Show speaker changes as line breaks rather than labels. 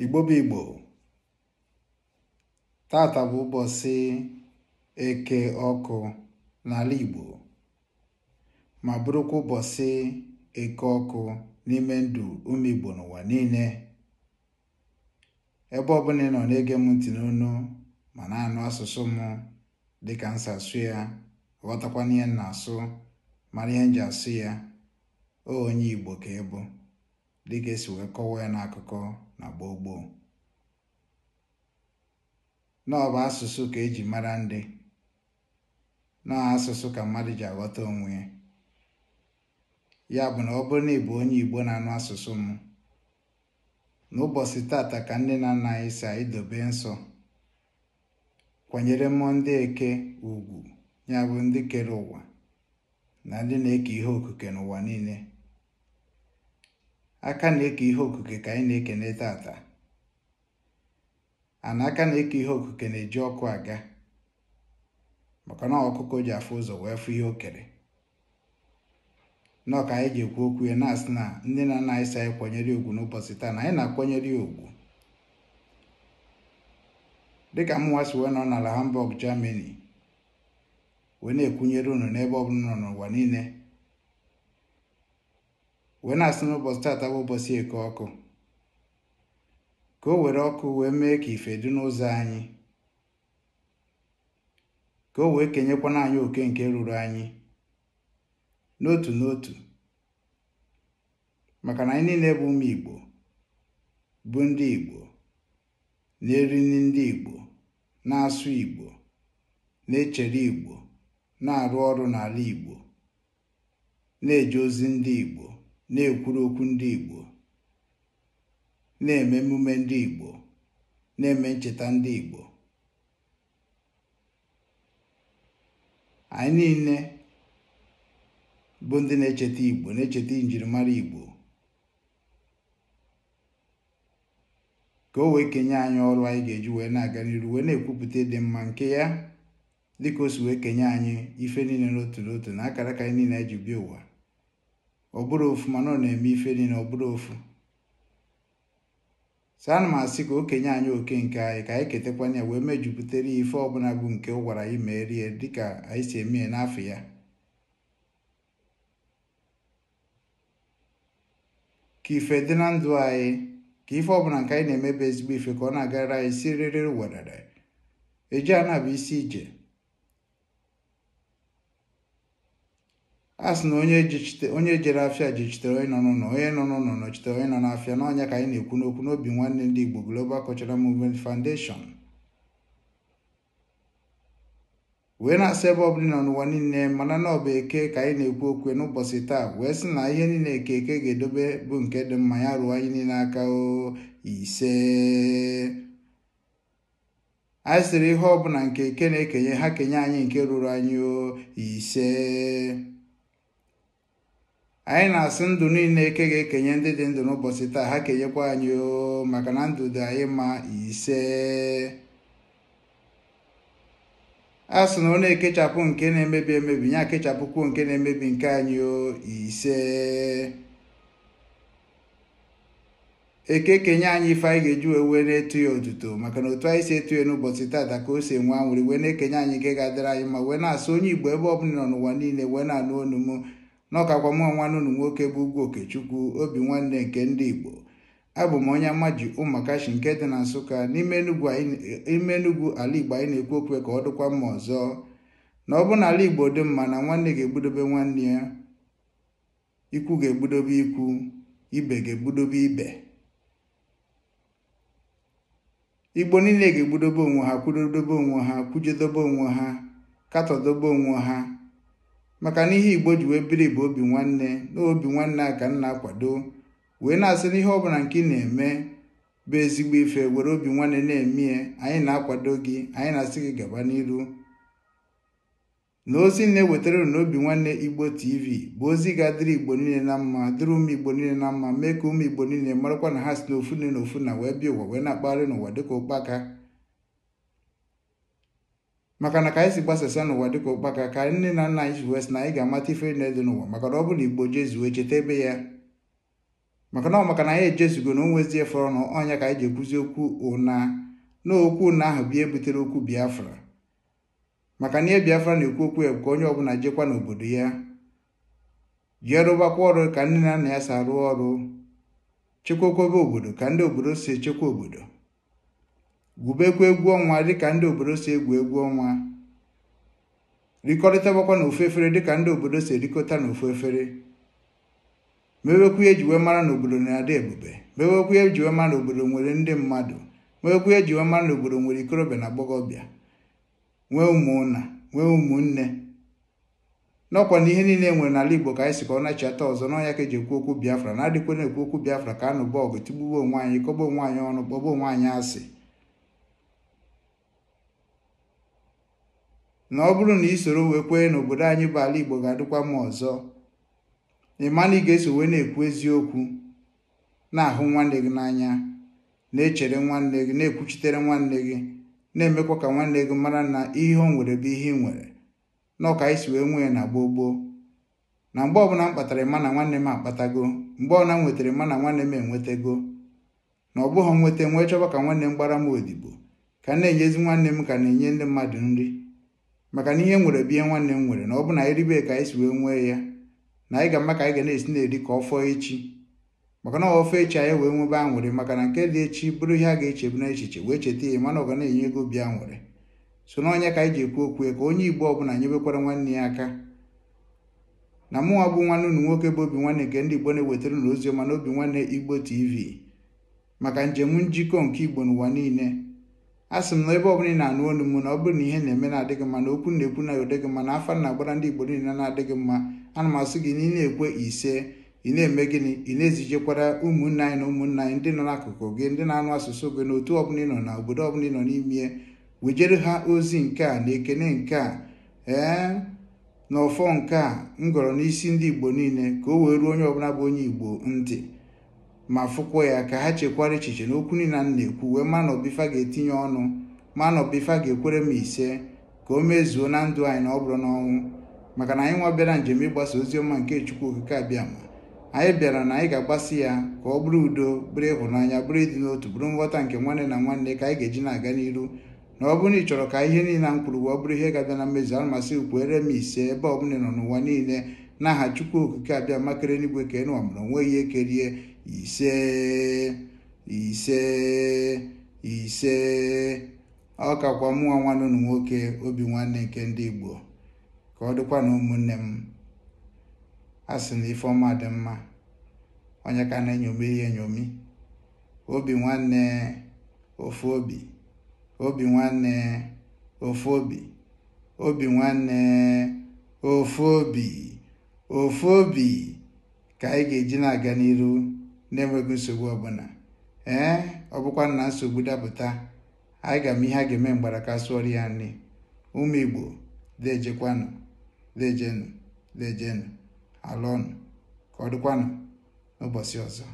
Igbo bụ Igbo, tata bụ ụbọchị Eke Ọkụ n'ala Igbo, ma bụrụkwa ụbọchị Eke Ọkụ n'ime ndụ ụmụ Igbo n'ụwa niile. Ebe ọbụla ị nọ na-ege m ntị n'onu ma na-anụ asụsụ m dịka m si asụ ya, ghọtakwana ihe m na-asụ, mara ihe m ji asụ ya, onye Igbo ka ị bụ, dịka esi wee kọwaa ya n'akụkọ na gboo gboo. Na ọ bụ asụsụ ka eji mara ndị, na asụsụ ka mmadụ ji aghọta onwe ya. Ya bụ na ọ bụrụ na ị bụ onye Igbo na-anụ asụsụ m, n'ụbọchị tata ka nne na nna anyị si anyị dobe nsọ, kwanyere mmụọ ndị eke ugwu, ya bụ ndị kere ụwa na ndị na-eke ihe okike n'ụwa niile. Aka na-eke ihe okike ka anyị na-ekene tata. Ana aka na-eke ihe okike na-eji ọkụ aga, maka na ọkụkọ ji afụ ụzọ wee fụ ihe o kere. Nọ ka anyị ji ekwu okwu ya na-asị na ndị na nna anyị si anyị kwanyere ugwu n'ụbọchị taa, na anyị na-akwanyere ya ugwu. Dịka mụnwa si wee nọ n'ala Hamburg, Germany, wee na-ekwunyere unu n'ebe ọbụla nọ n'ụwa niile, wee na-asị n'ụbọchị tata bụ ụbọchị Eke Ọkụ, ka o were ọkụ wee mee ka ife dị n'ụzọ anyị, ka o wee kenyekwana anyị oke nke ruru anyị n'otu n'otu, maka na anyị niile bụ ụmụ Igbo, bụ ndị Igbo, na-eri nri ndị Igbo, na-asụ Igbo, na-echere Igbo, na-arụ ọrụ n'ala Igbo, na-eje ozi ndị Igbo, na-ekwuru okwu ndị Igbo, na-eme emume ndị Igbo, na-eme ncheta ndị Igbo. Anyị niile bụ ndị na-echeta Igbo, na-echeta njirimara Igbo, ka o wee kenye anyị ọrụ anyị ga-eji wee na-aga n'iru, wee na-ekwupụta ịdị mma nke ya, dịka o si wee kenye anyị ife niile n'otu n'otu na akara aka anyị niile ji bịa ụwa. Ọ bụrụ ofu, mana ọ na-eme ife niile ọ bụrụ ofu. So ana m asị ka o kenye anyị oke nke anyị, ka anyị ketakwana ya wee mejupụtara ya ife ọbụla bụ nke ọ gwara anyị merie, dịka anyị si eme ya n'afọ ya. Ka ife dị na ndụ anyị, ka ife ọbụla nke anyị na-emebe ezigbo ife ka ọ na-agara anyị siriri werere. Eje ana bụ isi ije. A sị na onye jere afịa jichitere onye nọ n'ụlọ, onye nọ n'ụlọ nọchitere onye nọ n'afịa. N'ọnya ka anyị na-ekwu n'okwu n'obi nwanne ndị Igbo Global Cultural Movement Foundation, wee na-asị ebe ọbụla nọ n'ụwa niile, mana na ọ bụ eke ka anyị na-ekwu okwu n'ụbọchị taa, wee sị na ihe niile eke eke ga-edobe bụ nke dị mma, ya ruo anyị niile aka. O ise. Anyị sịrị ihe ọbụla nke eke na-ekenye ha kenye anyị nke ruru anyị. O ise. Anyị na-asị ndụ niile eke ga-ekenye ndị dị ndụ n'ụbọchị taa, ha kenyekwa anyị o, maka na ndụ dị anyị mma. Ise. A sị na ọ na-ekechapụ nke na-emebi emebi, ya ekechapụkwuo nke na-emebi nke anyị. O ise. Eke kenye anyị ife anyị ga-eji wee wee na-etu ya otuto, maka na otu anyị si etu ya n'ụbọchị tata ka o si enwe anwụrị, wee na-ekenye anyị nke ga-adịrị anyị mma, wee na-asị onye Igbo ebe ọbụla nọ n'ụwa niile wee na-anụ onu m, n'ọkakwa mụ nwanne unu nwoke bụ Ugwu Okechukwu, obi nwanne nke ndị Igbo. Abụ m onye Amaji Ụmụakashi nke dị na Nsụka, n'ime Enugu ala Igbo. Anyị na-ekwu okwu ka ọ dịkwa mma ọzọ, na ọ bụ na ala Igbo dị mma, na nwanne ga-egbudobe nwanne ya, ikwu ga-egbudobe ikwu, ibe ga-egbudobe ibe, Igbo niile ga-egbudobe onwe ha, kwudobe onwe ha, kwujedobe onwe ha, katọdobe onwe ha, maka na ihe Igbo ji wee biri bụ obi nwanne. Na obi nwanne a ka m na-akwado, wee na-asị na ihe ọbụla nke ị na-eme bụ ezigbo ife, were obi nwanne na-eme. Anyị na-akwado gị, anyị na-asị gị gaba n'iru. Na ozi na-ewetara unu n'obi nwanne Igbo TV bụ ozi ga-adịrị Igbo niile na mma, dịrị ụmụ Igbo niile na mma, mee ka ụmụ Igbo niile marakwa na ha si n'ofu nne na ofu na wee bịa ụwa, wee na-akpagharị n'ụwa dịka ụkpaka. Maka na ka anyị si gbasasa n'ụwa dịka ụkpaka, ka nne na nna anyị si wee sị na anyị ga-amata ife niile dị n'ụwa, maka na ọ bụrụ na Igbo jezuo cheta ebe ya. Maka na ọ maka na anyị ejezugo na onwezie fọrọ na ọnya ka anyị ji ekwuzi okwu ụna na okwu ụna ahụ bịa ebutere okwu Biafra. Maka na ihe Biafra na-ekwu okwu ya ka onye ọbụla jekwa n'obodo ya jee rụbakwa ọrụ ka nne na nna ya si arụ ọrụ, chekwakwebe obodo ka ndị obodo si echekwa obodo, gwubekwa egwu ọnwa dịka ndị obodo si egwu egwu ọnwa, rikọrịtabakwa n'ofu efere dịka ndị obodo si erikọta n'ofu efere, mewekwa ihe eji wee mara na obodo na-adị ebube, mewekwa ihe eji wee mara na obodo nwere ndị mmadụ, mewekwa ihe eji wee mara na obodo nwere ikorobịa na agbọghọbịa, nwee ụmụnna, nwee ụmụnne. N'ọkwa na ihe niile nwere n'ala Igbo ka anyị si ka ọ nachata ọzọ n'ọnya ka eji ekwu okwu Biafra. Na-adịkwa na-ekwu okwu Biafra ka a nụba ọgụ, tigbuwe onwe anyị, kọba onwe anyị ọnụ, kpọba onwe anyị asị. Na ọ bụrụ na ị soro wee kwee na obodo anyị bụ ala Igbo ga-adịkwa mma ọzọ, ị ma na ị ga-eso wee na-ekwu eziokwu, na-ahụ nwanne gị n'anya, na-echere nwanne gị, na-ekwuchitere nwanne gị, na-emekwa ka nwanne gị mara na ihe o nwere bụ ihe ị nwere, na ọka anyị si wee nwee na gboo gboo. Na mgbe ọbụla m kpatara ịma na nwanne m akpatago, mgbe ọbụla m nwetara ịma na nwanne m enwetago, na ọ bụghị nweta nwee chọba ka nwanne m gbara m odibo, ka m na-enyezi nwanne m ka na-enye ndị mmadụ nri. Maka na ihe nwere bụ ihe nwanne m nwere, na ọ bụ na anyị ribe ka anyị si wee nwee ya, na anyị ga-ama ka anyị ga na-esi na-eri ka ọ fọọ echi. Maka na ọfọ echi anyị wee nwebe aṅụrị, maka na nke dị echi bụrụ ihe a ga-echebu n'echiche wee cheta ihe, mana ọ ga na-enye ego obi aṅụrị. So n'ọnya ka anyị ji ekwu okwu ka onye Igbo ọbụla nyebekwara nwanne ya aka. Na mụnwa bụ nwanne unu nwoke bụ Obi Nwanne nke ndị Igbo na-ewetara unu ozi ọma na Obi Nwanne Igbo TV maka njem njikọ nke Igbo n'ụwa niile. A sị m na ebe ọbụla ị na-anụ olu m, na ọ bụrụ na ihe na-eme na-adịghị mma, na okwu na-ekwu na-adịghị mma, na afa na-agbara ndị Igbo niile na-adịghị mma, ana m asị gị na ị na-ekwe ise, ị na-eme gịnị, ị na-ezijekwara ụmụnne anyị na ụmụnna anyị ndị nọ n'akụkụ gị, ndị na-anụ asụsụ gị n'otu ọbụla ị nọ na obodo ọbụla ị nọ n'ime, wejere ha ozi nke a na ekene nke a, ee na ọfọ nke a m gọrọ n'isi ndị Igbo niile, ka o wee ruo onye ọbụla bụ onye Igbo ntị ma fụkwa ya, ka ha chekwara echiche na okwu niile a na-ekwu wee ma na ọbịfa ga-etinye ọnụ, ma na ọbịfa ga-ekwere m ise ka o mezuo na ndụ anyị na ọ bụrụ n'ọnwụ. Maka na anyị nwa bịara njem ịgbasa ozi ọma nke Chukwu Okike Abịama, anyị bịara na anyị ga-agbasi ya ka ọ bụrụ udo, bụrụ ịhụnanya, bụrụ ịdị n'otu, bụrụ nghọta nke nwanne na nwanne, ka anyị ga-eji na-aga n'iru. Na ọ bụrụ na ị chọrọ ka ihe niile m kwuru wee bụrụ ihe ga-abịa na mmezu, ana m asị kwere m ise ebe ọbụla ị nọ n'ụwa niile n'aha Chukwu Okike Abịama kere n'igwe ka enu ọmụrụ onwe ihe kerie. Ise, ise, ise. Ọ kakwa mụnwa nwanne unu nwoke Obi Nwanne nke ndị Igbo. Ka ọ dịkwa na ụmụnne m, a sị na ife ọma dị mma, onye ka na-enyomi ihe enyomi. Obi nwanne ofu obi, obi nwanne ofu obi, obi nwanne ofu obi, ofu obi ka anyị ga-eji na-aga n'iru na-enweghị nsogbu ọbụla. Ee, ọ bụkwa na nsogbu dapụta, anyị ga-ama ihe a ga-eme mgbaraka sụọrọ ya nri. Ụmụ Igbo, dejekwanụ, dejenụ, dejenụ, alọnụ, ka ọ dịkwanụ n'ụbọchị ọzọ.